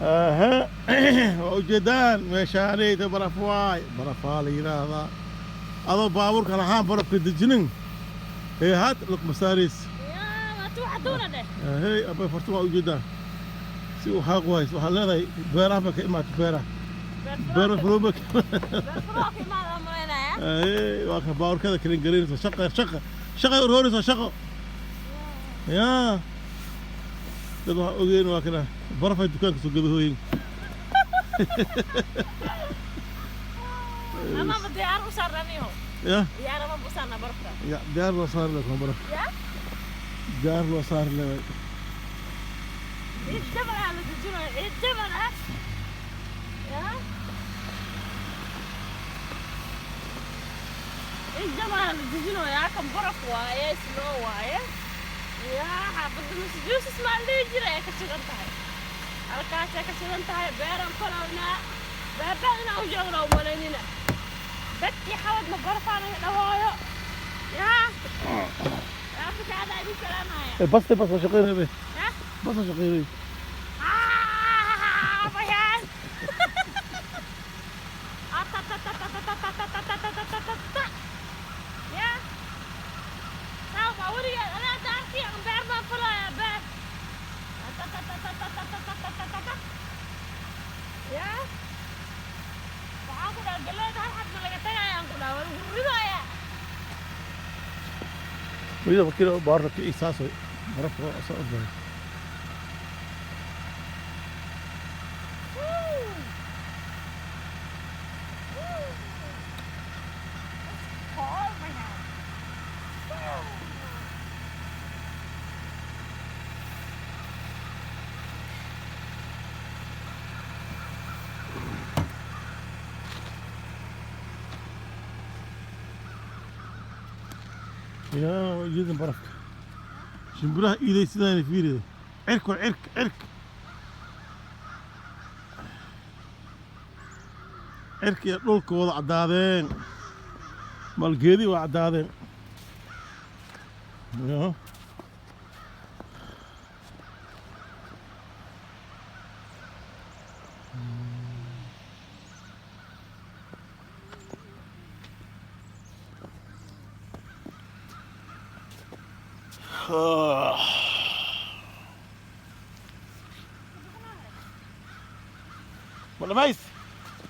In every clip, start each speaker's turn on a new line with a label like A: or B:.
A: Aha, waa ujeedaan meeshaanayda baraf waay, barafaa la yidhaahdaa. Adoo baabuurka lahaan barafka dejinin ee had lugma saarays.
B: Yaa waa tuuxaduuna dheh.
A: Hey, abay fartu waa ujeedaan si uu xaaqu hayso. Waxaad leedahay beeraha ma ka imaata, beeraha beero furuba.
B: Beerfuroo ka imaada malaynaya.
A: Hey, waa ka baabuurkada kalin garaynaysa, shaqa shaqa shaqay urhooraysa shaqo. Yaa dad waxaa ogeyn, waa kana barafay dukaanka soo gadahooyin.
B: Amaba diyaar u saarnamiho.
A: Ya.
B: Diyaar amaba u saarna barafka.
A: Ya, diyaar loo saari leh baraf.
B: Ya.
A: Diyaar loo saari leh.
B: Ciid jabal ah la dejinayo, ciid jabal ah. Ya, ciid jabal ah la dejinayaa. Kan baraf waaye, snow waaye. Yaa xaafadda Massachusetts maa la dhihi jiray ay ka shidan tahay, halkaasay ka shidan tahay. Beeraan falownaa, baabaa inaan u joogno umalaynina. Dadkii xawadna barafaa naga dhawaayo. Yaa Afrika adaa idin salaamaya.
A: Baste bas waa shaqeynaya be.
B: Ya.
A: Bas waa shaqeynaya.
B: Ah, bayaan. Ya. Sawa weligeed anaa hadda arkay beer baan falayaa beer. Ya. Waxaan ku dhaha galleyda hal xab ma laga tagayaan, ku dhaha waa lagu ridayaa.
A: Wida markii baabuurka ka saas way barafka waa soo ordaya.
B: Woo! Woo! It's cold, man. Woo!
A: Yaa ujeedan barafka, shimbiraha iiday sidaana fiirida. Cirka waa cirka, cirka cirka iyo dhulka wada caddaadeen, malgeedii waa caddaadeen. Ya. Ma dhamays?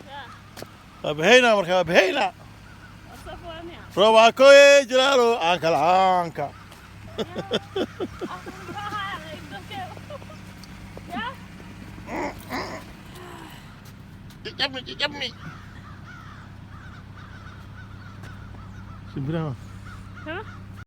B: Ya.
A: Waa bahaynaa marka, waa bahaynaa.
B: Waa soo fogaanaya.
A: Roobaakoye jiraalo aanka lacaanka.
B: Ya.
A: Jajabni jajabni shimbiraha.
B: Huh?